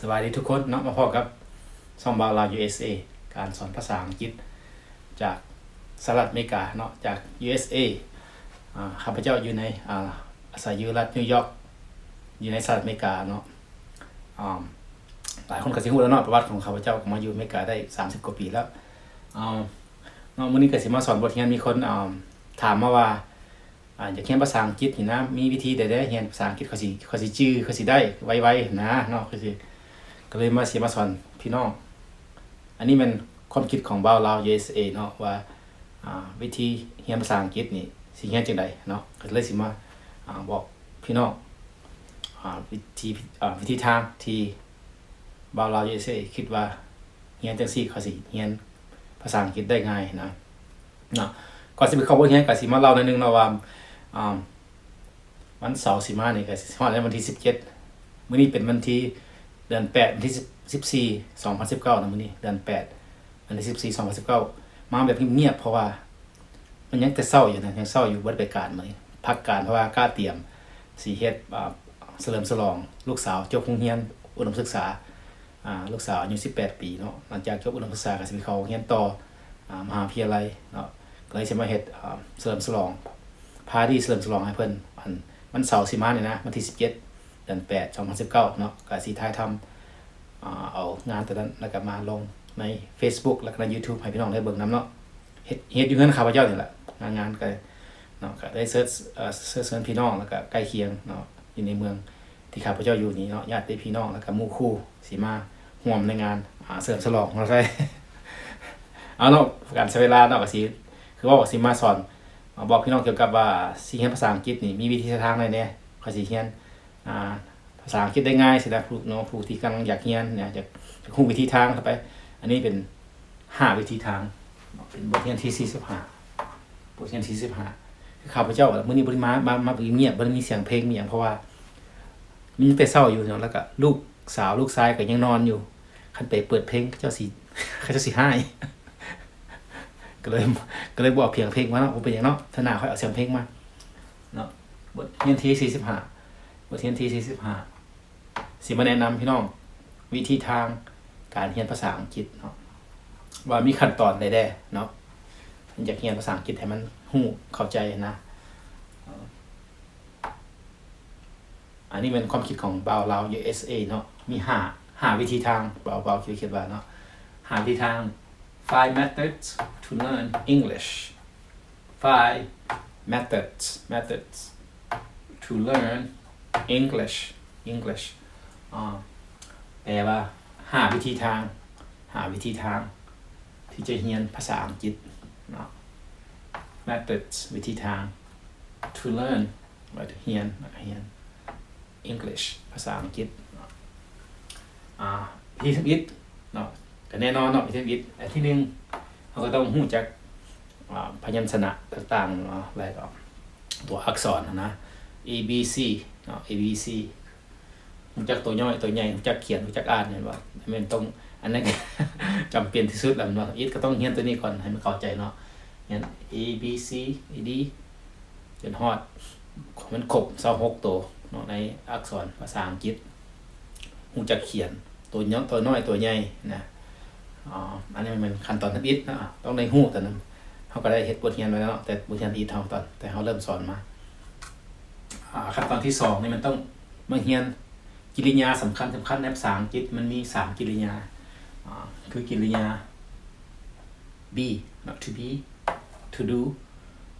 ສະບາຍດີທຸກຄົນເນາະ, ມາພໍ້ກັບຊ່ອງບ່າວລາວ ຢູເອສເອ ການສອນພາສາອັງກິດຈາກສະຫະລັດອາເມລິກາເນາະ, ຈາກ ຢູເອສເອ. ອາ ຂ້າພະເຈົ້າຢູ່ໃນ ອາ ອາໄສຢູ່ລັດນິວຢອກ ຢູ່ໃນສະຫະລັດອາເມລິກາເນາະ. ອາ ຫຼາຍຄົນກໍຊິຮູ້ແລ້ວເນາະ, ປະຫວັດຂອງຂ້າພະເຈົ້າກໍມາຢູ່ອາເມລິກາໄດ້ສາມສິບກວ່າປີແລ້ວ. ອາ ເນາະ, ມື້ນີ້ກໍຊິມາສອນບົດຮຽນ, ມີຄົນ ອາ ຖາມມາວ່າ ອາ ຢາກຮຽນພາສາອັງກິດນີ້ນະ, ມີວິທີໃດແດ່ຮຽນພາສາອັງກິດ ຂ້ອຍຊິ ຂ້ອຍຊິຈື່ ຂ້ອຍຊິໄດ້ໄວໆນະເນາະ, ຂ້ອຍຊິ ກໍເລີຍມາ ຊິມາສອນພີ່ນ້ອງ. ອັນນີ້ແມ່ນຄວາມຄິດຂອງບ່າວລາວ ຢູເອສເອ ເນາະ ວ່າ ອາ ວິທີຮຽນພາສາອັງກິດນີ້ຊິຮຽນຈັ່ງໃດເນາະ, ກໍເລີຍຊິມາ ອາ ບອກພີ່ນ້ອງ ອາ ວິທີ ອາ ວິທີທາງທີ່ບ່າວລາວ ຢູເອສເອ ຄິດວ່າຮຽນຈັ່ງຊີ້ ຂ້ອຍຊິຮຽນພາສາອັງກິດໄດ້ງ່າຍນະ. ເນາະ, ກ່ອນຊິໄປເຂົ້າບົດຮຽນ ກໍຊິມາເລົ່າໜ້ອຍໜຶ່ງເນາະວ່າ ອາ ວັນເສົາຊິມານີ້ກໍຊິຮອດໃນວັນທີສິບເຈັດ, ມື້ນີ້ເປັນວັນທີ ເດືອນແປດ ວັນທີສິບສີ່ ສອງພັນສິບເກົ້ານະ, ມື້ນີ້ເດືອນແປດ ວັນທີສິບສີ່ ສອງພັນສິບເກົ້າ. ມາແບບງຽບໆ ເພາະວ່າມັນຍັງແຕ່ເຊົ້າຢູ່ນະ, ຍັງເຊົ້າຢູ່ ບໍ່ໄດ້ໄປການມື້ນີ້, ພັກການ ເພາະວ່າກະຕຽມຊິເຮັດ ອາ ສະເຫຼີມສະຫຼອງລູກສາວຈົບໂຮງຮຽນອຸດົມສຶກສາ. ອາ ລູກສາວອາຍຸສິບແປດປີເນາະ, ຫຼັງຈາກຈົບອຸດົມສຶກສາກໍຊິໄປເຂົ້າຮຽນຕໍ່ ອາ ມະຫາວິທະຍາໄລເນາະ, ກໍເລີຍຊິມາເຮັດ ອາ ສະເຫຼີມສະຫຼອງ ປາຕີ້ສະເຫຼີມສະຫຼອງໃຫ້ເພິ່ນ ອັນ ວັນເສົາຊິມານີ້ນະ, ວັນທີສິບເຈັດ ເດືອນແປດ ສອງພັນສິບເກົ້າເນາະ. ກໍຊິຖ່າຍທຳ ອາ ເອົາງານຕົວນັ້ນ ແລ້ວກໍມາລົງໃນເຟສບຸກ ແລ້ວກໍໃນຢູທູບໃຫ້ພີ່ນ້ອງໄດ້ເບິ່ງນຳເນາະ. ເຮັດ ເຮັດຢູ່ເຮືອນຂ້າພະເຈົ້ານີ້ແຫຼະ, ງານ ງານກໍເນາະ, ກໍໄດ້ເຊີນ ເອີ ເຊີນພີ່ນ້ອງ ແລ້ວກໍໃກ້ຄຽງເນາະ ຢູ່ໃນເມືອງ ທີ່ຂ້າພະເຈົ້າຢູ່ນີ້ເນາະ, ຍາດຕິພີ່ນ້ອງ ແລ້ວກໍໝູ່ຄູ່ ຊິມາຮ່ວມໃນງານ ອາ ສະເຫຼີມສະຫຼອງເນາະ. ເອົາເນາະ, ການໃຊ້ເວລາເນາະ ກໍຊິ ຄືເວົ້າ ຊິມາສອນ ມາບອກພີ່ນ້ອງກ່ຽວກັບວ່າຊິຮຽນພາສາອັງກິດນີ້ ມີວິທີທາງໃດແດ່ ຂ້ອຍຊິຮຽນ ອາ ພາສາອັງກິດໄດ້ງ່າຍຊີ້ນະ, ຜູ້ເນາະ ຜູ້ທີ່ກຳລັງຢາກຮຽນນະ ຢາກ ຢາກຮູ້ວິທີທາງເຂົ້າໄປ. ອັນນີ້ເປັນຫ້າວິທີທາງເນາະ, ເປັນບົດຮຽນທີສີ່ສິບຫ້າ ບົດຮຽນທີສີ່ສິບຫ້າ. ຄືຂ້າພະເຈົ້າ ມື້ນີ້ບໍ່ໄດ້ມາ ມາ ມາແບບງຽບ ບໍ່ໄດ້ມີສຽງເພງມີຫຍັງ ເພາະວ່າ ມີແຕ່ເຊົ້າຢູ່ເນາະ, ແລ້ວກະລູກສາວລູກຊາຍກໍຍັງນອນຢູ່, ຄັນໄປເປີດເພງເຂົາເຈົ້າຊິ ເຂົາເຈົ້າຊິຮ້າຍ, ກໍເລີຍ ກໍເລີຍບໍ່ເອົາພຽງເພງມາເນາະ. ບໍ່ເປັນຫຍັງເນາະ, ເທື່ອໜ້າຄ່ອຍເອົາສຽງເພງມາເນາະ. ບົດຮຽນທີສີ່ສິບຫ້າ ບົດຮຽນທີສີ່ສິບຫ້າ ຊິມາແນະນຳພີ່ນ້ອງວິທີທາງການຮຽນພາສາອັງກິດເນາະ, ວ່າມີຂັ້ນຕອນໃດແດ່ເນາະ, ຢາກຮຽນພາສາອັງກິດໃຫ້ມັນຮູ້ເຂົ້າໃຈນະ. ອັນນີ້ແມ່ນຄວາມຄິດຂອງບ່າວລາວ ຢູເອສເອ ເນາະ, ມີຫ້າ ຫ້າວິທີທາງ, ບ່າວ ບ່າວຄິດ ຄິດວ່າເນາະ, ຫ້າວິທີທາງ. Five methods to learn English. Five methods, methods to learn English, English. ອາ ແປວ່າ ຫ້າວິທີທາງ, ຫ້າວິທີທາງທີ່ຈະຮຽນພາສາອັງກິດເນາະ. Methods ວິທີທາງ to learn ວ່າຮຽນ ຮຽນ English ພາສາອັງກິດເນາະ. ອາ ວິທີທຳອິດເນາະ, ກໍແນ່ນອນເນາະ, ວິທີທຳອິດ ອັນທີໜຶ່ງ ເຮົາກໍຕ້ອງຮູ້ຈັກ ອາ ພະຍັນຊະນະຕ່າງໆເນາະ, ແລ້ວກໍຕົວອັກສອນນະ, A B C ເນາະ, A B C ຮູ້ຈັກຕົວຍ່ອຍຕົວໃຫຍ່, ຮູ້ຈັກຂຽນ ຮູ້ຈັກອ່ານ, ແມ່ນບໍ່? ແມ່ນຕ້ອງ ອັນນັ້ນກໍຈຳເປັນທີ່ສຸດແລ້ວເນາະ, ທຳອິດກໍຕ້ອງຮຽນຕົວນີ້ກ່ອນໃຫ້ມັນເຂົ້າໃຈເນາະ, ຮຽນ A B C D ຈົນຮອດໃຫ້ມັນຄົບຊາວຫົກໂຕເນາະ ໃນອັກສອນພາສາອັງກິດ, ຮູ້ຈັກຂຽນຕົວຍ່ອຍ ຕົວນ້ອຍຕົວໃຫຍ່ນະ. ອາ ອັນນີ້ແມ່ນຂັ້ນຕອນທຳອິດເນາະ, ຕ້ອງໄດ້ຮູ້ຕົວນັ້ນ. ເຮົາກໍໄດ້ເຮັດບົດຮຽນໄວ້ແລ້ວເນາະ, ແຕ່ບົດຮຽນທຳອິດເຮົາ ຕອນ ແຕ່ເຮົາເລີ່ມສອນມາ. ອາ ຂັ້ນຕອນທີສອງນີ້ ມັນຕ້ອງມາຮຽນກິລິຍາສຳຄັນ ສຳຄັນໃນພາສາອັງກິດ, ມັນມີສາມກິລິຍາ, ອາ ຄືກິລິຍາ be ເນາະ, to be, to do,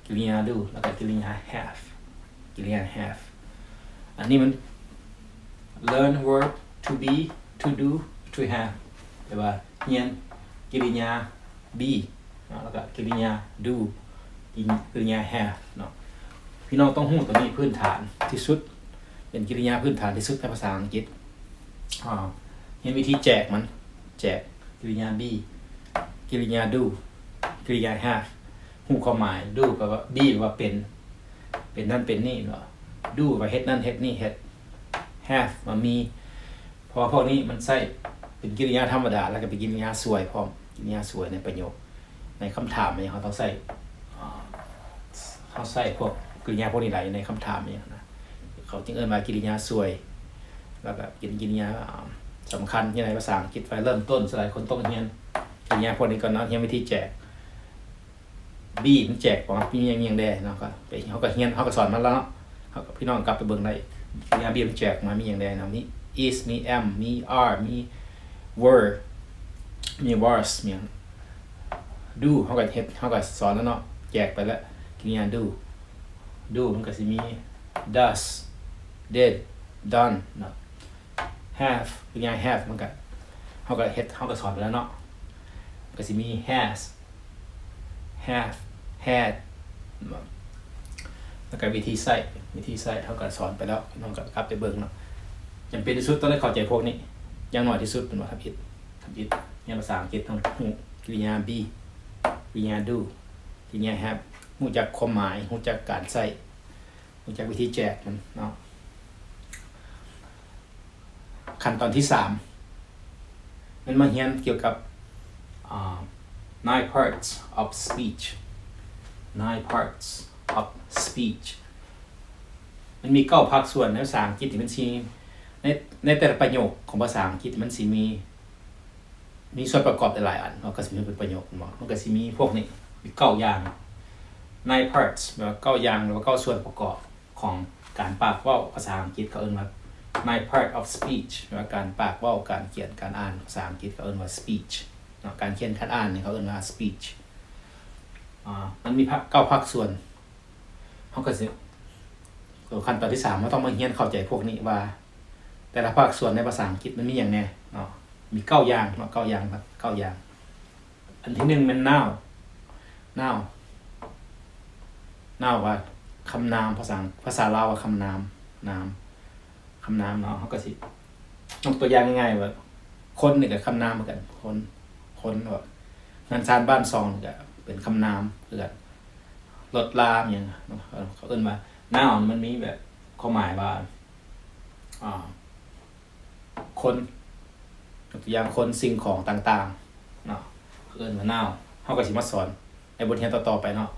ກິລິຍາ do ແລ້ວກໍກິລິຍາ have, ກິລິຍາ have. ອັນນີ້ມັນ learn verb to be, to do, to have ແປວ່າຮຽນກິລິຍາ be ເນາະ ແລ້ວກໍກິລິຍາ do, ກິລິຍາ have ເນາະ. ພີ່ນ້ອງຕ້ອງຮູ້ຕົວນີ້ພື້ນຖານທີ່ສຸດ, ເປັນກິລິຍາພື້ນຖານທີ່ສຸດໃນພາສາອັງກິດ. ອາ ຮຽນວິທີແຈກມັນ, ແຈກກິລິຍາ be, ກິລິຍາ do, ກິລິຍາ have. ຮູ້ຄວາມໝາຍ, do ແປວ່າ be ແປວ່າເປັນ, ເປັນນັ້ນເປັນນີ້ເນາະ, do ວ່າເຮັດນັ້ນເຮັດນີ້ເຮັດ, have ວ່າມີ. ເພາະວ່າພວກນີ້ມັນໃຊ້ເປັນກິລິຍາທຳມະດາ ແລ້ວກໍເປັນກິລິຍາຊ່ວຍພ້ອມ, ກິລິຍາຊ່ວຍໃນປະໂຫຍກ, ໃນຄຳຖາມຫຍັງ ເຮົາຕ້ອງໃຊ້ ເຮົາໃຊ້ພວກກິລິຍາພວກນີ້ຫຼາຍຢູ່ໃນຄຳຖາມຫຍັງນະ, ເຂົາຈຶ່ງເອີ້ນວ່າກິລິຍາຊ່ວຍ. ແລ້ວກໍກິລິຍາ ອາ ສຳຄັນຢູ່ໃນພາສາອັງກິດ. ໄປເລີ່ມຕົ້ນ ສ່ວນຫຼາຍຄົນຕ້ອງຮຽນກິລິຍາພວກນີ້ກ່ອນເນາະ, ຮຽນວິທີແຈກ be ມັນແຈກອອກມາມີຫຍັງແດ່ເນາະ, ກໍໄປ ເຮົາກໍຮຽນ ເຮົາກໍສອນມາແລ້ວເນາະ, ເຮົາກໍ ພີ່ນ້ອງກັບໄປເບິ່ງໄດ້ ກິລິຍາ be ມັນແຈກອອກມາມີຫຍັງແດ່ເນາະ, ມີ is ມີ am ມີ are ມີ were ມີ was ມີຫຍັງ. do ເຮົາກໍເຮັດ ເຮົາກໍສອນແລ້ວເນາະ, ແຈກໄປແລ້ວ ກິລິຍາ do do ມັນກໍຊິມີ does did done ເນາະ. have ກິລິຍາ have ມັນກໍ ເຮົາກໍເຮັດ ເຮົາກໍສອນໄປແລ້ວເນາະ, ກໍຊິມີ has have had ແລ້ວກໍວິທີໃຊ້ ວິທີໃຊ້ເຮົາກໍສອນໄປແລ້ວ, ພີ່ນ້ອງກໍກັບໄປເບິ່ງເນາະ. ຈຳເປັນທີ່ສຸດຕ້ອງໄດ້ເຂົ້າໃຈພວກນີ້ຢ່າງໜ້ອຍທີ່ສຸດ ແມ່ນບໍ່? ທຳອິດ ທຳອິດຮຽນພາສາອັງກິດຕ້ອງຮູ້ກິລິຍາ be ກິລິຍາ do ກິລິຍາ have ຮູ້ຈັກຄວາມໝາຍ ຮູ້ຈັກການໃຊ້ ຮູ້ຈັກວິທີແຈກມັນເນາະ. ຂັ້ນຕອນທີສາມ ແມ່ນມາຮຽນກ່ຽວກັບ ອ່າ nine parts of speech nine parts of speech ມັນມີເກົ້າພາກສ່ວນໃນພາສາອັງກິດ. ມັນຊິ ໃນ ໃນແຕ່ລະປະໂຫຍກຂອງພາສາອັງກິດ ມັນຊິມີ ມີສ່ວນປະກອບຫຼາຍໆອັນເນາະ, ກໍຊິມີເປັນປະໂຫຍກເນາະ, ມັນກໍຊິມີພວກນີ້ ມີເກົ້າຢ່າງ. nine parts ແປວ່າເກົ້າຢ່າງ ຫຼືວ່າເກົ້າສ່ວນປະກອບຂອງການປາກເວົ້າ. ພາສາອັງກິດເຂົາເອີ້ນວ່າ nine part of speech ແປວ່າການປາກເວົ້າ ການຂຽນ ການອ່ານ. ພາສາອັງກິດເຂົາເອີ້ນວ່າ speech ເນາະ, ການຂຽນ ການອ່ານນີ້ເຂົາເອີ້ນວ່າ speech. ອາ ມັນມີພາກ ເກົ້າພາກສ່ວນ. ເຮົາກໍຊິ ໂຕຂັ້ນຕອນທີສາມ ເຮົາຕ້ອງມາຮຽນເຂົ້າໃຈພວກນີ້ວ່າ ແຕ່ລະພາກສ່ວນໃນພາສາອັງກິດມັນມີຫຍັງແດ່ເນາະ, ມີເກົ້າຢ່າງເນາະ, ເກົ້າຢ່າງ ເກົ້າຢ່າງ. ອັນທີໜຶ່ງແມ່ນ noun noun noun ວ່າຄຳນາມ, ພາສາ ພາສາລາວວ່າຄຳນາມ ນາມ ຄຳນາມເນາະ. ເຮົາກໍຊິຍົກຕົວຢ່າງງ່າຍໆວ່າ ຄົນນີ້ກໍຄຳນາມຄືກັນ, ຄົນ ຄົນ ວ່າເຮືອນຊານບ້ານຊ່ອງນີ້ກໍເປັນຄຳນາມຄືກັນ, ລົດລາ ຫຍັງ ເຂົາເອີ້ນວ່າ noun ມັນມີແບບຄວາມໝາຍວ່າ ອາ ຄົນ ຍົກຕົວຢ່າງ ຄົນ ສິ່ງຂອງຕ່າງໆເນາະ, ເອີ້ນວ່າ noun. ເຮົາກໍຊິມາສອນໃນບົດຮຽນຕໍ່ໆໄປເນາະ.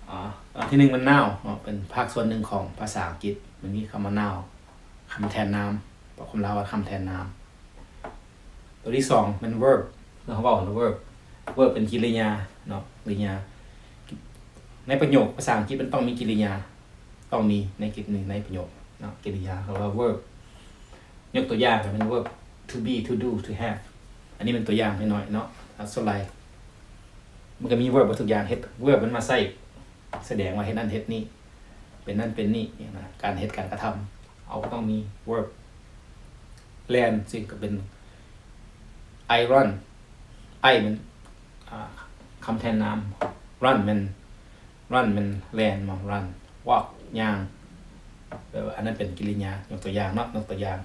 ອາ ອັນທີໜຶ່ງແມ່ນ noun ເນາະ, ເປັນພາກສ່ວນໜຶ່ງຂອງພາສາອັງກິດ, ມັນມີຄຳວ່າ noun ຄຳແທນນາມ, ຄວາມລາວວ່າຄຳແທນນາມ. ຕົວທີສອງແມ່ນ verb ເຮົາເວົ້າ verb verb ເປັນກິລິຍາເນາະ, ກິລິຍາ. ໃນປະໂຫຍກພາສາອັງກິດມັນຕ້ອງມີກິລິຍາ, ຕ້ອງມີໃນກິດ ໃນປະໂຫຍກເນາະ, ກິລິຍາ ເຂົາເອີ້ນວ່າ verb. ຍົກຕົວຢ່າງກໍແມ່ນ verb to be to do to have. ອັນນີ້ເປັນຕົວຢ່າງນ້ອຍໆເນາະ, ສ່ວນຫຼາຍມັນກໍມີ verb ໝົດທຸກຢ່າງ, ເຮັດ verb ມັນມາໃຊ້ ສະແດງວ່າເຮັດນັ້ນເຮັດນີ້ ເປັນນັ້ນເປັນນີ້ນະ, ການເຮັດການກະທຳ ເຮົາກໍຕ້ອງມີ verb. ແລ່ນຊີ້ກໍເປັນ I run I ແມ່ນ ອາ ຄຳແທນນາມ, run ແມ່ນ run ແມ່ນແລ່ນເນາະ, run walk ຍ່າງ. ແປວ່າອັນນັ້ນເປັນກິລິຍາ, ຍົກຕົວຢ່າງເນາະ, ຍົກຕົວຢ່າງ.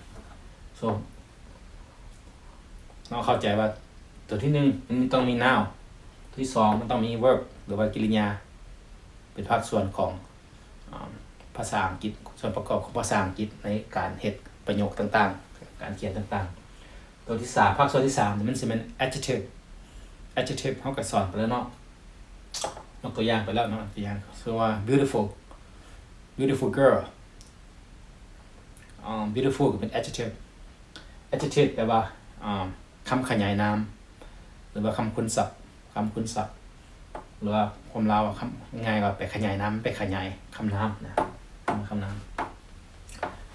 so ເນາະ ເຂົ້າໃຈວ່າຕົວທີໜຶ່ງມັນຕ້ອງມີ noun, ຕົວທີສອງມັນຕ້ອງມີ verb ຫຼືວ່າກິລິຍາ ເປັນພາກສ່ວນຂອງ ອາ ພາສາອັງກິດ, ສ່ວນປະກອບຂອງພາສາອັງກິດໃນການເຮັດປະໂຫຍກຕ່າງໆ, ການຂຽນຕ່າງໆ. ຕົວທີສາມ ພາກສ່ວນທີສາມມັນຊິແມ່ນ adjective adjective ເຮົາກໍສອນໄປແລ້ວເນາະ, ຍົກຕົວຢ່າງໄປແລ້ວເນາະ, ຕົວຢ່າງ ເຊັ່ນວ່າ beautiful beautiful girl. ອາ beautiful ກໍເປັນ adjective adjective ແປວ່າ ອາ ຄຳຂະຫຍາຍນາມ ຫຼືວ່າຄຳຄຸນສັບ, ຄຳຄຸນສັບ ຫຼືວ່າຄວາມລາວ ຄຳງ່າຍໆວ່າໄປຂະຫຍາຍນາມ, ໄປຂະຫຍາຍຄຳນາມນະ, ຄຳນາມ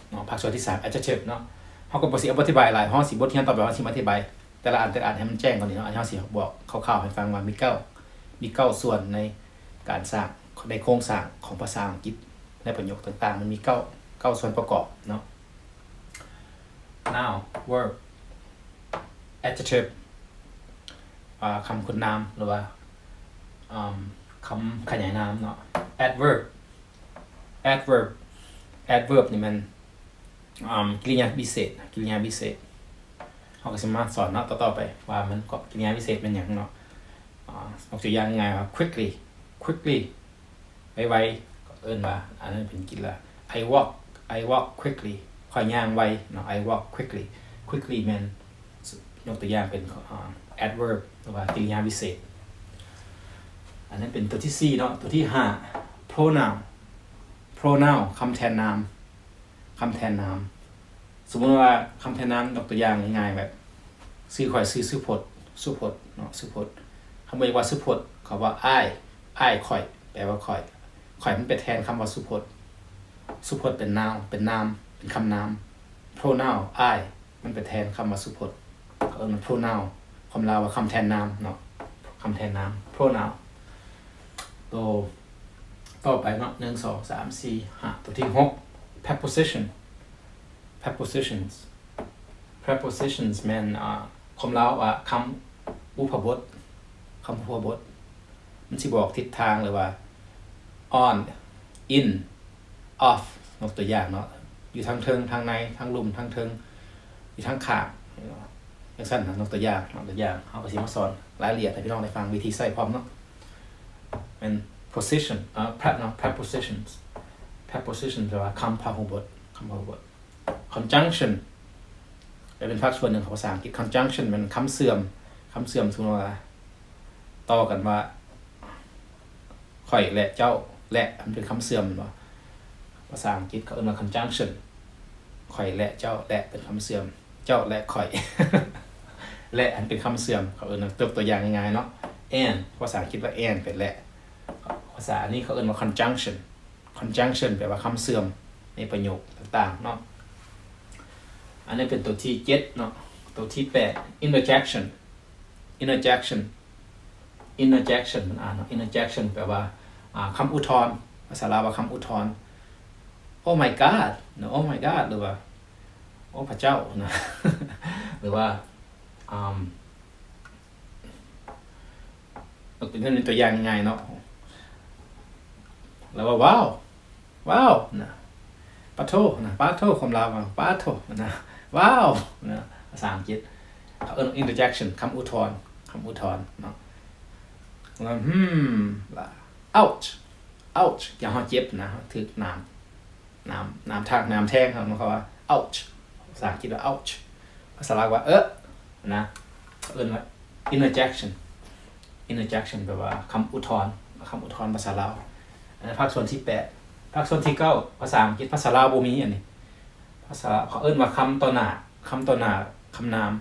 ເນາະ. ພາກສ່ວນທີສາມ adjective ເນາະ, ເຮົາກໍບໍ່ຊິອະທິບາຍຫຼາຍ, ເຮົາຊິ ບົດຮຽນຕໍ່ໄປເຮົາຊິມາອະທິບາຍແຕ່ລະອັນ ແຕ່ລະອັນໃຫ້ມັນແຈ້ງກ່ອນນີ້ເນາະ. ອັນນີ້ເຮົາຊິບອກຄ່າວໆໃຫ້ຟັງວ່າມີເກົ້າ ມີເກົ້າສ່ວນໃນການສ້າງ ໃນໂຄງສ້າງຂອງພາສາອັງກິດ, ໃນປະໂຫຍກຕ່າງໆ ມັນມີເກົ້າ ເກົ້າສ່ວນປະກອບເນາະ. noun verb adjective ອາ ຄຳຄຸນນາມ ຫຼືວ່າ ອາ ຄຳຂະຫຍາຍນາມເນາະ. adverb adverb adverb ນີ້ແມ່ນ ອາ ກິລິຍາພິເສດ, ກິລິຍາພິເສດ. ເຮົາກໍຊິມາສອນເນາະ ຕໍ່ໆໄປວ່າມັນ ກິລິຍາພິເສດແມ່ນຫຍັງເນາະ. ອາ ຍົກຕົວຢ່າງງ່າຍໆວ່າ quickly quickly ໄວໆ ກໍເອີ້ນວ່າ ອັນນັ້ນເປັນກິລະ I walk I walk quickly ຂ້ອຍຍ່າງໄວເນາະ, I walk quickly. quickly ແມ່ນ ຍົກຕົວຢ່າງເປັນ ອາ adverb ຫຼືວ່າກິລິຍາວິເສດ. ອັນນັ້ນເປັນຕົວທີສີ່ເນາະ. ຕົວທີຫ້າ pronoun pronoun ຄຳແທນນາມ, ຄຳແທນນາມ. ສົມມຸດວ່າຄຳແທນນາມ ຍົກຕົວຢ່າງງ່າຍໆ ແບບ ຊື່ຂ້ອຍຊື່ສຸພົດ ສຸພົດເນາະ ສຸພົດ. ເຂົາບໍ່ເອີ້ນວ່າສຸພົດ ເຂົາວ່າອ້າຍ ອ້າຍຂ້ອຍ ແປວ່າຂ້ອຍ. ຂ້ອຍມັນໄປແທນຄຳວ່າສຸພົດ. ສຸພົດເປັນ noun ເປັນນາມ ເປັນຄຳນາມ. pronoun ອ້າຍ ມັນໄປແທນຄຳວ່າສຸພົດ. ເຂົາເອີ້ນວ່າ pronoun ຄວາມລາວວ່າຄຳແທນນາມເນາະ ຄຳແທນນາມ pronoun. ໂຕຕໍ່ໄປເນາະ ໜຶ່ງ ສອງ ສາມ ສີ່ ຫ້າ ໂຕທີຫົກ preposition. prepositions prepositions ແມ່ນ ອ່າ ຄວາມລາວວ່າຄຳອຸປະບົດ ຄຳອຸປະບົດ ມັນຊິບອກທິດທາງ ຫຼືວ່າ on in off ຍົກຕົວຢ່າງເນາະ ຢູ່ທາງເທິງ ທາງໃນ ທາງລຸ່ມ ທາງເທິງ ຢູ່ທາງຂ້າງ ຈັ່ງຊັ້ນນະ. ຍົກຕົວຢ່າງ ຍົກຕົວຢ່າງ ເຮົາກໍຊິມາສອນລາຍລະອຽດໃຫ້ພີ່ນ້ອງໄດ້ຟັງ ວິທີໃຊ້ພ້ອມເນາະ. ແມ່ນ position ເອີ pre ເນາະ prepositions preposition ແປວ່າຄຳພະຫູບົດ ຄຳພະຫູບົດ. conjunction ແປເປັນພາກສ່ວນໜຶ່ງຂອງພາສາອັງກິດ. conjunction ແມ່ນຄຳເຊື່ອມ ຄຳເຊື່ອມ ສົມມຸດວ່າຕໍ່ກັນວ່າ ຂ້ອຍ ແລະ ເຈົ້າ ແລະ ມັນເປັນຄຳເຊື່ອມແມ່ນບໍ່? ພາສາອັງກິດເຂົາເອີ້ນວ່າ conjunction ຂ້ອຍ ແລະ ເຈົ້າ ແລະ ເປັນຄຳເຊື່ອມ ເຈົ້າ ແລະ ຂ້ອຍ ແລະ ອັນເປັນຄຳເຊື່ອມ ເຂົາເອີ້ນວ່າ ຍົກຕົວຢ່າງງ່າຍໆເນາະ and ພາສາອັງກິດວ່າ and ເປັນ ແລະ. ພາສາອັນນີ້ເຂົາເອີ້ນວ່າ conjunction. conjunction ແປວ່າຄຳເຊື່ອມໃນປະໂຫຍກຕ່າງໆເນາະ. ອັນນີ້ເປັນໂຕທີເຈັດເນາະ. ໂຕທີແປດ interjection. interjection. interjection ມັນອ່ານເນາະ interjection ແປວ່າ ອ່າ ຄຳອຸທອນ ພາສາລາວວ່າຄຳອຸທອນ. Oh my god ເນາະ Oh my god ຫຼືວ່າ ໂອ້ພະເຈົ້າ ນະ ຫຼືວ່າ ອ່າ ຍົກຕົວຢ່າງງ່າຍໆເນາະ ແລ້ວວ່າ ວ້າວ ວ້າວ ນະ ປາໂທ ນະ ປາໂທ ຄວາມລາວວ່າ ປາໂທ ນະ ວ້າວ ນະ. ພາສາອັງກິດເຂົາເອີ້ນ interjection ຄຳອຸທອນ ຄຳອຸທອນເນາະ. ແລ້ວ ຫືມ ouch ouch ຢ່າງເຮົາເຈັບນະ ເຮົາຖືກໜາມ ໜາມ ໜາມທາກ ໜາມແທງ ເຮົາ ເຂົາວ່າ ouch. ພາສາອັງກິດວ່າ ouch. ພາສາລາວວ່າ ເອີ ນະ ເອີ້ນວ່າ interjection. interjection ແປວ່າຄຳອຸທອນ ຄຳອຸທອນພາສາລາວ. ອັນນັ້ນພາກສ່ວນທີແປດ. ພາກສ່ວນທີເກົ້າ ພາສາອັງກິດ ພາສາລາວບໍ່ມີອັນນີ້. ພາສາ ເຂົາເອີ້ນວ່າຄຳຕໍ່ໜ້າ ຄຳຕໍ່ໜ້າຄຳນາມ.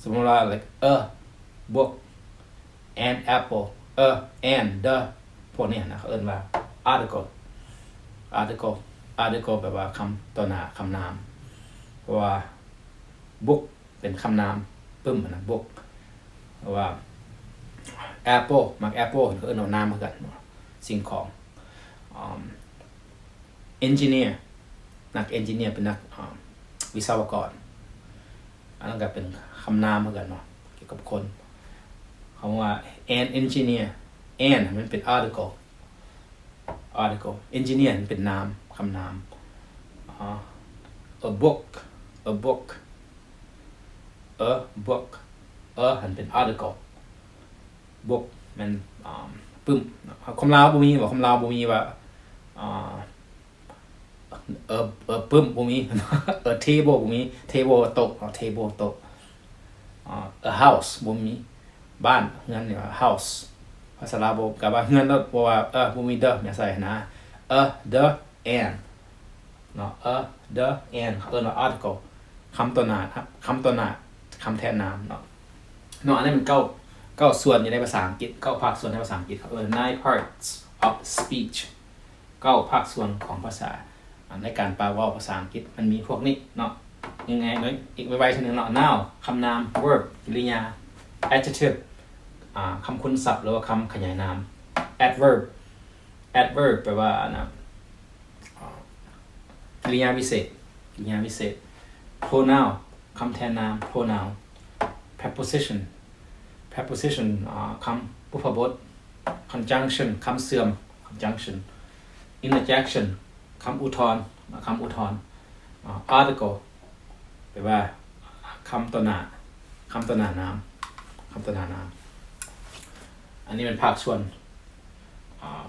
ສົມມຸດວ່າ like a book, an apple, a, an, the ພວກນີ້ນະ ເຂົາເອີ້ນວ່າ article. article. article ແປວ່າຄຳຕໍ່ໜ້າຄຳນາມ ເພາະວ່າ book ເປັນຄຳນາມປຶ້ມນະ book. ເພາະວ່າ apple ໝາກ apple ເຂົາເອີ້ນວ່ານາມຄືກັນ ສິ່ງຂອງ. ເອີ engineer ນັກ engineer ເປັນນັກ ເອີ ວິສະວະກອນ. ອັນນັ້ນກໍເປັນຄຳນາມຄືກັນເນາະ ກ່ຽວກັບຄົນ. ຄຳວ່າ an engineer, an ມັນເປັນ article. article. engineer ມັນເປັນນາມ ຄຳນາມ. ອາ a book, a book, a book, a ຫັ້ນເປັນ article. book ແມ່ນ ອາ ປຶ້ມ. ຄວາມລາວບໍ່ມີ ຄວາມລາວບໍ່ມີວ່າ ອາ ເອີ ເອີ ປຶ້ມ ບໍ່ມີ. ເອີ table ບໍ່ມີ. table ໂຕະເນາະ table ໂຕະ. ອາ a house ບໍ່ມີ. ບ້ານ ເຮືອນ ນີ້ວ່າ house. ພາສາລາວບໍ່ ກະວ່າເຮືອນໂລດ ບໍ່ວ່າ ເອີ ບໍ່ມີ the ແນວໃສ່ນະ. a, the, an ເນາະ. a, the, an ເຂົາເອີ້ນວ່າ article. ຄຳຕໍ່ໜ້າ ຄຳຕໍ່ໜ້າ ຄຳແທນນາມເນາະ. ເນາະ ອັນນີ້ມັນເກົ້າ ເກົ້າສ່ວນຢູ່ໃນພາສາອັງກິດ ເກົ້າພາກສ່ວນໃນພາສາອັງກິດ ເຂົາເອີ້ນ nine parts of speech. ເກົ້າພາກສ່ວນຂອງພາສາ. ໃນການປາກເວົ້າພາສາອັງກິດມັນມີພວກນີ້ເນາະ ງ່າຍໆເລີຍ ອີກໄວໆເທື່ອໜຶ່ງເນາະ. noun ຄຳນາມ verb ກິລິຍາ adjective ອາ ຄຳຄຸນສັບ ຫຼືວ່າຄຳຂະຫຍາຍນາມ adverb adverb ແປວ່າອັນນ່າ ກິລິຍາວິເສດ ກິລິຍາວິເສດ. pronoun ຄຳແທນນາມ pronoun. preposition preposition ອາ ຄຳອຸປະບົດ. conjunction ຄຳເຊື່ອມ conjunction. interjection ຄຳອຸທອນ ຄຳອຸທອນ. ອາ article ແປວ່າຄຳຕໍ່ໜ້າ ຄຳຕໍ່ໜ້ານາມ ຄຳຕໍ່ໜ້ານາມ. ອັນນີ້ແມ່ນພາກສ່ວນ ອາ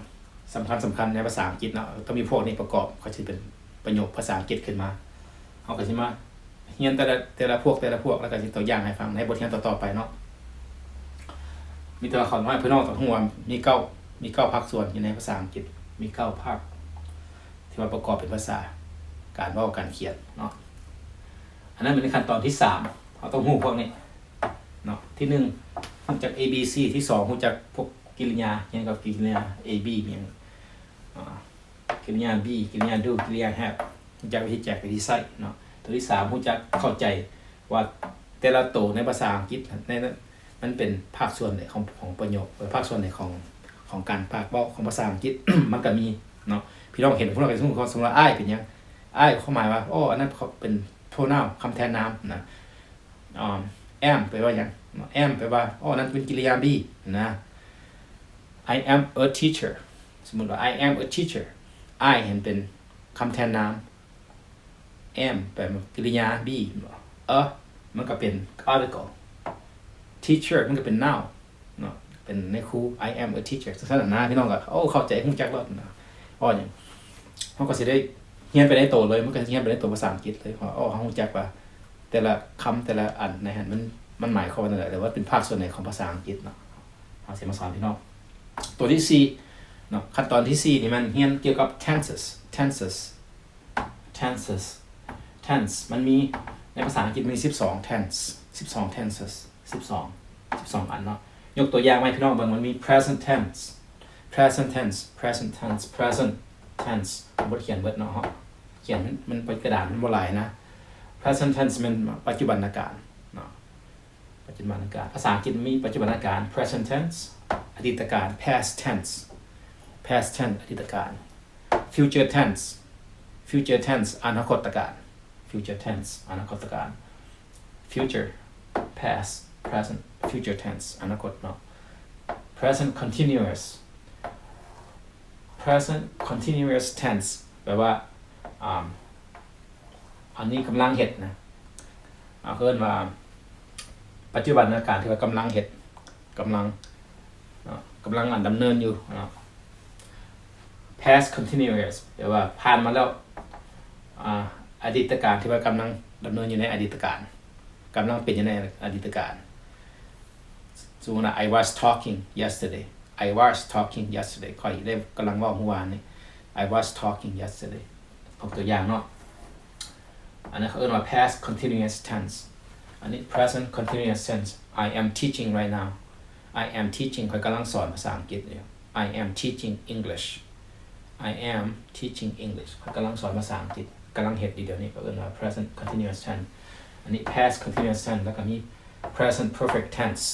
ສຳຄັນໆໃນພາສາອັງກິດເນາະ ຕ້ອງມີພວກນີ້ປະກອບ ກໍຊິເປັນປະໂຫຍກພາສາອັງກິດຂຶ້ນມາ. ເຮົາກໍຊິມາຮຽນແຕ່ລະ ແຕ່ລະພວກ ແຕ່ລະພວກ ແລ້ວກໍຊິຕົວຢ່າງໃຫ້ຟັງໃນບົດຮຽນຕໍ່ໆໄປເນາະ. ມີແຕ່ວ່າຂໍໃຫ້ພີ່ນ້ອງຕ້ອງຮູ້ວ່າມີເກົ້າ ມີເກົ້າພາກສ່ວນຢູ່ໃນພາສາອັງກິດ ມີເກົ້າພາກ ທີ່ວ່າປະກອບເປັນພາສາ ການເວົ້າ ການຂຽນເນາະ. ອັນນັ້ນເປັນຂັ້ນຕອນທີສາມ ເຮົາຕ້ອງຮູ້ພວກນີ້ເນາະ. ທີໜຶ່ງ ຮູ້ຈັກ A B C ທີສອງ ຮູ້ຈັກພວກກິລິຍາ ຮຽນກັບກິລິຍາ A B ຫຍັງ ອ່າ ກິລິຍາ be ກິລິຍາ do ກິລິຍາ have ຮູ້ຈັກວິທີແຈກ ວິທີໃຊ້ເນາະ. ຕົວທີສາມ ຮູ້ຈັກເຂົ້າໃຈວ່າແຕ່ລະໂຕໃນພາສາອັງກິດໃນນັ້ນ ມັນເປັນພາກສ່ວນໃດຂອງ ຂອງປະໂຫຍກ ເອີ ພາກສ່ວນໃດຂອງ ຂອງການປາກເວົ້າຂອງພາສາອັງກິດ ມັນກະມີເນາະ. ສົມມຸດວ່າ ອ້າຍເປັນຫຍັງ? ອ້າຍ ຄວາມໝາຍວ່າ ອໍ ອັນນັ້ນເປັນ pronoun ຄຳແທນນາມນະ. ອາ am ແປວ່າຫຍັງ? am ແປວ່າ ອໍ ນັ້ນເປັນກິລິຍາ be ນະ. I am a teacher ສົມມຸດວ່າ I am a teacher I ຫັ້ນເປັນຄຳແທນນາມ am ແປວ່າກິລິຍາ be ແມ່ນບໍ່? a ມັນກະເປັນ article teacher ມັນກະເປັນ noun ເນາະ ເປັນນາຍຄູ I am a teacher ຈັ່ງຊັ້ນນະ. ພີ່ນ້ອງກະ ໂອ້ ເຂົ້າໃຈ ຮູ້ຈັກໂລດນະ. ອໍ ຫຍັງ ເຮົາກະຊິໄດ້ຮຽນໄປໃນໂຕເລີຍ ມັນກະຮຽນໄປໃນໂຕພາສາອັງກິດເລີຍ ເພາະ ອໍ ເຮົາຮູ້ຈັກວ່າແຕ່ລະຄຳ ແຕ່ລະອັນໃນຫັ້ນ ມັນ ມັນໝາຍຄວາມວ່າແນວໃດ ຫຼືວ່າເປັນພາກສ່ວນໃດຂອງພາສາອັງກິດເນາະ. ເຮົາຊິມາສອນພີ່ນ້ອງ ຕົວທີສີ່ເນາະ. ຂັ້ນຕອນທີສີ່ນີ້ແມ່ນຮຽນກ່ຽວກັບ tenses tenses tenses tense ມັນມີ ໃນພາສາອັງກິດມີສິບສອງ tense ສິບສອງ tenses ສິບສອງ ສິບສອງອັນເນາະ. ຍົກຕົວຢ່າງມາໃຫ້ພີ່ນ້ອງເບິ່ງ ມັນມີ present tense present tense present tense present tense ເຮົາບໍ່ໄດ້ຂຽນເບິດເນາະ ເຮົາຂຽນມັນ ມັນ ກະດານມັນບໍ່ຫຼາຍນະ. present tense ແມ່ນປັດຈຸບັນນະການເນາະ ປັດຈຸບັນນະການ. ພາສາອັງກິດມີປັດຈຸບັນນະການ present tense ອະດີດຕະການ past tense past tense ອະດີດຕະການ future tense future tense ອະນາຄົດຕະການ future tense ອະນາຄົດຕະການ future past present future tense ອະນາຄົດເນາະ. present continuous present continuous tense ແປວ່າ ອາ ອັນນີ້ກຳລັງເຮັດນະ ເຮົາເອີ້ນວ່າປັດຈຸບັນນະການທີ່ວ່າກຳລັງເຮັດ ກຳລັງເນາະ ກຳລັງ ອາ ດຳເນີນຢູ່ເນາະ. past continuous ແປວ່າຜ່ານມາແລ້ວ ອາ ອະດີດຕະການທີ່ວ່າກຳລັງດຳເນີນຢູ່ໃນອະດີດຕະການ ກຳລັງເປັນຢູ່ໃນອະດີດຕະການ. ສົມມຸດວ່າ I was talking yesterday I was talking yesterday ຂ້ອຍໄດ້ກຳລັງເວົ້າມື້ວານນີ້ I was talking yesterday ຍົກຕົວຢ່າງເນາະ. ອັນນັ້ນເຂົາເອີ້ນວ່າ past continuous tense ອັນນີ້ present continuous tense I am teaching right now I am teaching ຂ້ອຍກຳລັງສອນພາສາອັງກິດຢູ່ I am teaching English I am teaching English ຂ້ອຍກຳລັງສອນພາສາອັງກິດ ກຳລັງເຮັດຢູ່ດຽວນີ້ ເຂົາເອີ້ນວ່າ present continuous tense. ອັນນີ້ past continuous tense ແລ້ວກະມີ present perfect tense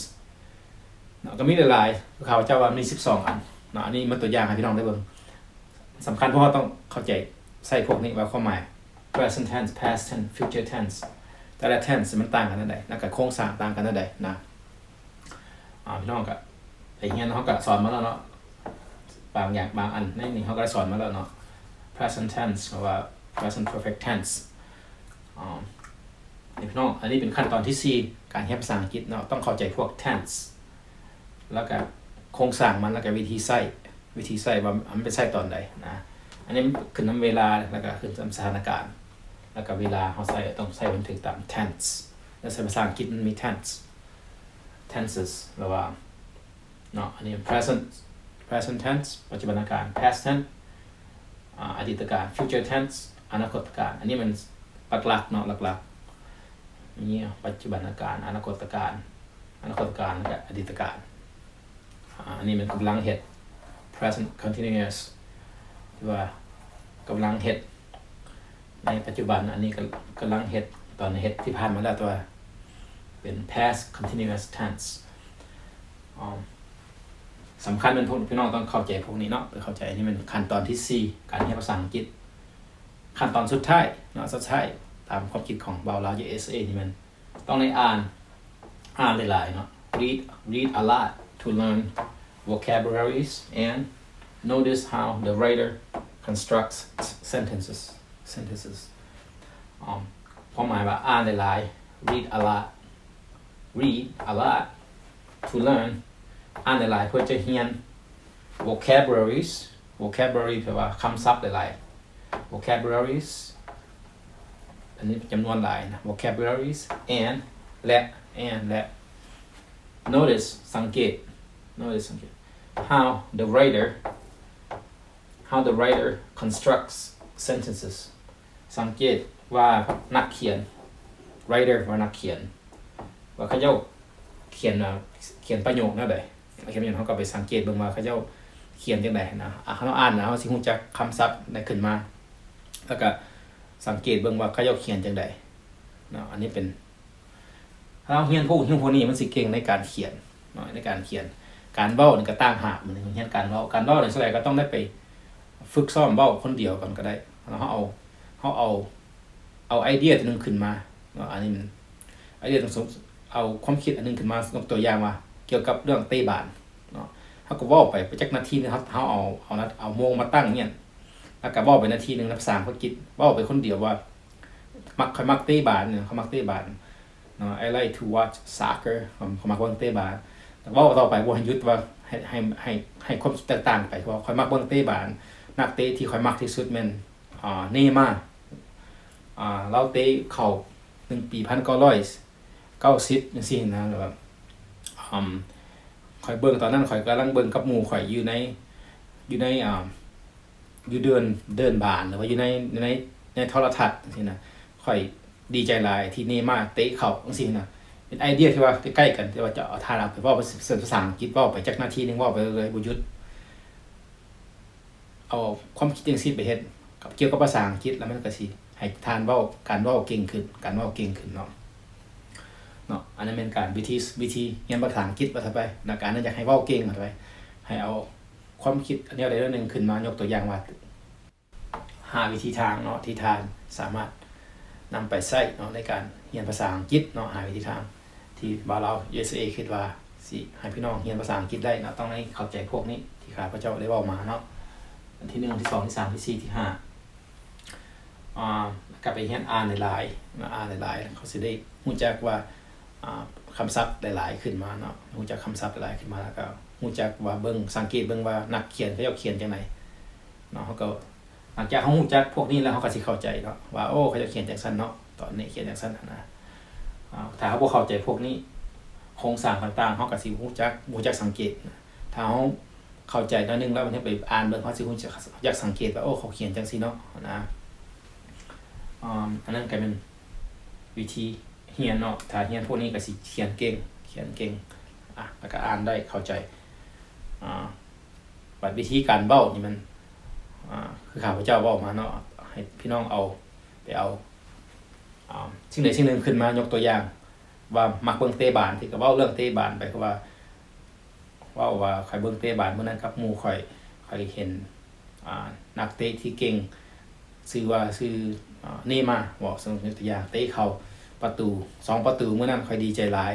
ເນາະ ກະມີຫຼາຍໆ ຂ້າພະເຈົ້າວ່າມີສິບສອງອັນເນາະ. ອັນນີ້ມາຕົວຢ່າງໃຫ້ພີ່ນ້ອງໄດ້ເບິ່ງ ສຳຄັນພວກເຮົາຕ້ອງເຂົ້າໃຈໃສ່ພວກນີ້ວ່າຄວາມໝາຍ present tense past tense future tense ແຕ່ລະ tense ມັນຕ່າງກັນແນວໃດ ແລ້ວກະໂຄງສ້າງຕ່າງກັນແນວໃດນະ. ອາ ພີ່ນ້ອງກະໄປຮຽນ ເຮົາກະສອນມາແລ້ວເນາະ ບາງຢ່າງບາງອັນໃນນີ້ເຮົາກະໄດ້ສອນມາແລ້ວເນາະ present tense ຫຼືວ່າ present perfect tense. ອາ ນີ້ພີ່ນ້ອງ ອັນນີ້ເປັນຂັ້ນຕອນທີສີ່ ການຮຽນພາສາອັງກິດເນາະ ຕ້ອງເຂົ້າໃຈພວກ tense ແລ້ວກະໂຄງສ້າງມັນ ແລ້ວກະວິທີໃຊ້ ວິທີໃຊ້ວ່າມັນໄປໃຊ້ຕອນໃດນະ. ອັນນີ້ມັນຂຶ້ນນຳເວລາ ແລ້ວກະຂຶ້ນນຳສະຖານະການ ແລ້ວກະເວລາເຮົາໃຊ້ ຕ້ອງໃຊ້ມັນຖືກຕາມ tense ແລ້ວໃຊ້ພາສາອັງກິດມັນມີ tense tenses ຫຼືວ່າເນາະ ອັນນີ້ present present tense ປັດຈຸບັນນະການ past tense ອາ ອະດີດຕະການ future tense ອະນາຄົດຕະການ. ອັນນີ້ມັນຫຼັກໆເນາະ ຫຼັກໆ ມີປັດຈຸບັນນະການ ອະນາຄົດຕະການ ອະນາຄົດຕະການ ແລະກະອະດີດຕະການ. ອາ ອັນນີ້ແມ່ນກຳລັງເຮັດ present continuous ທີ່ວ່າກຳລັງເຮັດໃນປັດຈຸບັນ. ອັນນີ້ກະກຳລັງເຮັດ ຕອນເຮັດທີ່ຜ່ານມາແລ້ວ ແຕ່ວ່າເປັນ past continuous tense. ອາ ສຳຄັນແມ່ນພວກ ພີ່ນ້ອງຕ້ອງເຂົ້າໃຈພວກນີ້ເນາະ ເຂົ້າໃຈ. ອັນນີ້ແມ່ນຂັ້ນຕອນທີສີ່ ການຮຽນພາສາອັງກິດ. ຂັ້ນຕອນສຸດທ້າຍເນາະ ສຸດທ້າຍ ຕາມຄວາມຄິດຂອງບ່າວລາວ USA ນີ້ແມ່ນ ຕ້ອງໄດ້ອ່ານ ອ່ານຫຼາຍໆເນາະ read read a lot to learn vocabularies and notice how the writer constructs sentences sentences. ຄວາມໝາຍວ່າອ່ານຫຼາຍໆ read a lot read a lot to learn ອ່ານຫຼາຍໆ ເພື່ອຈະຮຽນ vocabularies vocabulary ແປວ່າຄຳສັບຫຼາຍໆ vocabularies ອັນນີ້ຈຳນວນຫຼາຍນະ vocabularies and ແລະ and ແລະ notice ສັງເກດ notice ສັງເກດ how the writer how the writer constructs sentences ສັງເກດວ່ານັກຂຽນ writer ວ່ານັກຂຽນ ວ່າເຂົາເຈົ້າຂຽນ ອາ ຂຽນປະໂຫຍກແນວໃດ. ເຮົາກໍໄປສັງເກດເບິ່ງວ່າເຂົາເຈົ້າຂຽນຈັ່ງໃດນະ. ອາ ຄັນເຮົາອ່ານນະ ເຮົາຊິຮູ້ຈັກຄຳສັບໄດ້ຂຶ້ນມາ ແລ້ວກໍສັງເກດເບິ່ງວ່າເຂົາເຈົ້າຂຽນຈັ່ງໃດເນາະ. ອັນນີ້ເປັນ ຖ້າເຮົາຮຽນພວກ ຮຽນພວກນີ້ ມັນຊິເກັ່ງໃນການຂຽນເນາະ ໃນການຂຽນ. ການເວົ້ານີ້ກໍຕ່າງຫາກ, ມັນຮຽນການເວົ້າ. ການເວົ້ານີ້ສ່ວນໃຫຍ່ກໍຕ້ອງໄດ້ໄປຝຶກຊ້ອມເວົ້າຄົນດຽວກ່ອນກໍໄດ້ເນາະ. ເຮົາເອົາ ເຮົາເອົາ ເອົາໄອເດຍຕົວໜຶ່ງຂຶ້ນມາເນາະ. ອັນນີ້ມັນ ໄອເດຍຕົວ ສົມ ເອົາຄວາມຄິດອັນໜຶ່ງຂຶ້ນມາ, ຍົກຕົວຢ່າງວ່າ ກ່ຽວກັບເລື່ອງເຕະບານເນາະ. ເຮົາກໍເວົ້າໄປ ໄປຈັກນາທີໜຶ່ງ ເຮົາ ເຮົາເອົາ ເອົານະ ເອົາໂມງມາຕັ້ງຮຽນ ແລ້ວກໍເວົ້າໄປນາທີໜຶ່ງໃນພາສາອັງກິດ, ເວົ້າໄປຄົນດຽວວ່າ ມັກ ຂ້ອຍມັກເຕະບານເນາະ, ຂ້ອຍມັກເຕະບານເນາະ, I like to watch soccer, ຂ້ອຍ ຂ້ອຍມັກເບິ່ງເຕະບານ. ແລ້ວເວົ້າຕໍ່ໄປ ບໍ່ໃຫ້ຢຸດ ວ່າໃຫ້ ໃຫ້ ໃຫ້ ໃຫ້ຄວາມແຕກຕ່າງໄປ, ເພາະວ່າຂ້ອຍມັກເບິ່ງເຕະບານ, ນັກເຕະທີ່ຂ້ອຍມັກທີ່ສຸດແມ່ນ ອ່າ ເນມາ, ອ່າ ລາວເຕະເຂົ້າໜຶ່ງປີພັນເກົ້າຮ້ອຍເກົ້າສິບ ຈັ່ງຊີ້ນະ. ແລ້ວແບບ ອາ ຂ້ອຍເບິ່ງຕອນນັ້ນ ຂ້ອຍກຳລັງເບິ່ງກັບໝູ່ຂ້ອຍຢູ່ໃນ ຢູ່ໃນ ອ່າ ຢູ່ເດີ່ນ ເດີ່ນບານ ຫຼືວ່າຢູ່ໃນ ໃນ ໃນໂທລະທັດຈັ່ງຊີ້ນະ, ຂ້ອຍດີໃຈຫຼາຍທີ່ເນມາເຕະເຂົ້າຈັ່ງຊີ້ນະ. ເປັນໄອເດຍທີ່ວ່າໃກ້ໆກັນ ແຕ່ວ່າຈະເອົາ ຖ້າເອົາໄປເວົ້າເປັນພາສາອັງກິດ ເວົ້າໄປຈັກນາທີໜຶ່ງ ເວົ້າໄປເລີຍ ບໍ່ຢຸດ. ເອົາຄວາມຄິດຈັ່ງຊີ້ໄປເຮັດ ກັບ ກ່ຽວກັບພາສາອັງກິດ ແລ້ວມັນກໍຊິໃຫ້ທ່ານເວົ້າ ການເວົ້າເກັ່ງຂຶ້ນ ການເວົ້າເກັ່ງຂຶ້ນເນາະ ເນາະ. ອັນນັ້ນແມ່ນການ ວິທີ ວິທີຮຽນພາສາອັງກິດວ່າຊະໄປ, ນັກການນັ້ນຢາກໃຫ້ເວົ້າເກັ່ງວ່າຊະໄປ, ໃຫ້ເອົາຄວາມຄິດແນວໃດແນວໜຶ່ງຂຶ້ນມາ. ຍົກຕົວຢ່າງວ່າ ຫ້າວິທີທາງເນາະ ທີ່ທ່ານສາມາດນຳໄປໃຊ້ເນາະ ໃນການຮຽນພາສາອັງກິດເນາະ, ຫ້າວິທີທາງທີ່ບ່າວລາວ ຢູເອສເອ ຄິດວ່າຊິໃຫ້ພີ່ນ້ອງຮຽນພາສາອັງກິດໄດ້ເນາະ, ຕ້ອງໄດ້ເຂົ້າໃຈພວກນີ້ທີ່ຂ້າພະເຈົ້າໄດ້ເວົ້າມາເນາະ. ອັນທີໜຶ່ງ ທີສອງ ທີສາມ ທີສີ່ ທີຫ້າ ອ່າ ກໍໄປຮຽນອ່ານຫຼາຍໆ ອ່ານຫຼາຍໆ ເຂົາຊິໄດ້ຮູ້ຈັກວ່າ ອ່າ ຄຳສັບຫຼາຍໆຂຶ້ນມາເນາະ, ຮູ້ຈັກຄຳສັບຫຼາຍໆຂຶ້ນມາ ແລ້ວກໍຮູ້ຈັກວ່າເບິ່ງ ສັງເກດເບິ່ງວ່ານັກຂຽນເຂົາເຈົ້າຂຽນຈັ່ງໃດເນາະ. ເຮົາກໍ ຫຼັງຈາກເຮົາຮູ້ຈັກພວກນີ້ແລ້ວ ເຮົາກໍຊິເຂົ້າໃຈເນາະວ່າ ໂອ້ ເຂົາເຈົ້າຂຽນຈັ່ງຊັ້ນເນາະ, ຕອນນີ້ຂຽນຈັ່ງຊັ້ນຫັ້ນນະ. ອ່າ ຖ້າເຮົາບໍ່ເຂົ້າໃຈພວກນີ້ ໂຄງສ້າງຕ່າງໆ ເຮົາກໍຊິບໍ່ຮູ້ຈັກ ບໍ່ຮູ້ຈັກສັງເກດ. ຖ້າເຮົາເຂົ້າໃຈໜ້ອຍໜຶ່ງແລ້ວ ເຮົາໄປອ່ານເບິ່ງ ເຮົາຊິຮູ້ຈັກ ຢາກສັງເກດວ່າ ໂອ້ ເຂົາຂຽນຈັ່ງຊີ້ເນາະນະ. ອ່າ ອັນນັ້ນກໍແມ່ນວິທີຮຽນເນາະ, ຖ້າຮຽນພວກນີ້ກໍຊິຂຽນເກັ່ງ ຂຽນເກັ່ງ ອ່າ ແລ້ວກໍອ່ານໄດ້ເຂົ້າໃຈ. ອ່າ ບັດວິທີການເວົ້ານີ້ມັນ ອ່າ ຄືຂ້າພະເຈົ້າເວົ້າມາເນາະ, ໃຫ້ພີ່ນ້ອງເອົາ ໄປເອົາ ອ່າ ສິ່ງໃດສິ່ງໜຶ່ງຂຶ້ນມາ, ຍົກຕົວຢ່າງວ່າມັກເບິ່ງເຕະບານ ທີ່ກໍເວົ້າເລື່ອງເຕະບານໄປ, ຄືວ່າ ເວົ້າວ່າຂ້ອຍເບິ່ງເຕະບານມື້ນັ້ນກັບໝູ່ຂ້ອຍ, ຂ້ອຍເຫັນ ອ່າ ນັກເຕະທີ່ເກັ່ງ ຊື່ວ່າ ຊື່ ອ່າ ເນມາ ເວົ້າ ສົມມຸດຍົກຕົວຢ່າງ ເຕະເຂົ້າປະຕູ ສອງປະຕູ, ມື້ນັ້ນຂ້ອຍດີໃຈຫຼາຍ.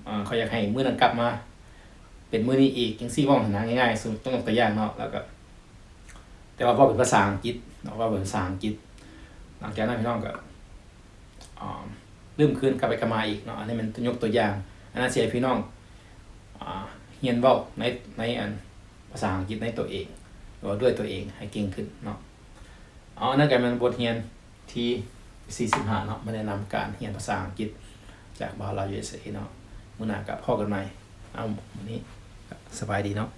ອ່າ ຂ້ອຍຢາກໃຫ້ມື້ນັ້ນກັບມາເປັນມື້ນີ້ອີກ ຈັ່ງຊີ້ ເວົ້າຫັ້ນນະ, ງ່າຍໆ ສົມມຸດຍົກຕົວຢ່າງເນາະ. ແລ້ວກໍ ແຕ່ວ່າເວົ້າເປັນພາສາອັງກິດເນາະ, ເວົ້າເປັນພາສາອັງກິດ. ຫຼັງຈາກນັ້ນພີ່ນ້ອງກໍ ອ່າ ລືມຄືນກັບໄປກັບມາອີກເນາະ. ອັນນີ້ແມ່ນຍົກຕົວຢ່າງ, ອັນນັ້ນຊິໃຫ້ພີ່ນ້ອງ ອ່າ ຮຽນເວົ້າໃນ ໃນອັນພາສາອັງກິດໃນຕົວເອງ ຫຼືວ່າດ້ວຍຕົວເອງໃຫ້ເກັ່ງຂຶ້ນເນາະ. ເອົາ ອັນນັ້ນກໍແມ່ນບົດຮຽນທີສີ່ສິບຫ້າເນາະ, ມາແນະນຳການຮຽນພາສາອັງກິດຈາກບ່າວລາວ ຢູເອສເອ ເນາະ. ມື້ໜ້າກໍພໍ້ກັນໃໝ່. ເອົາ ມື້ນີ້ສະບາຍດີເນາະ.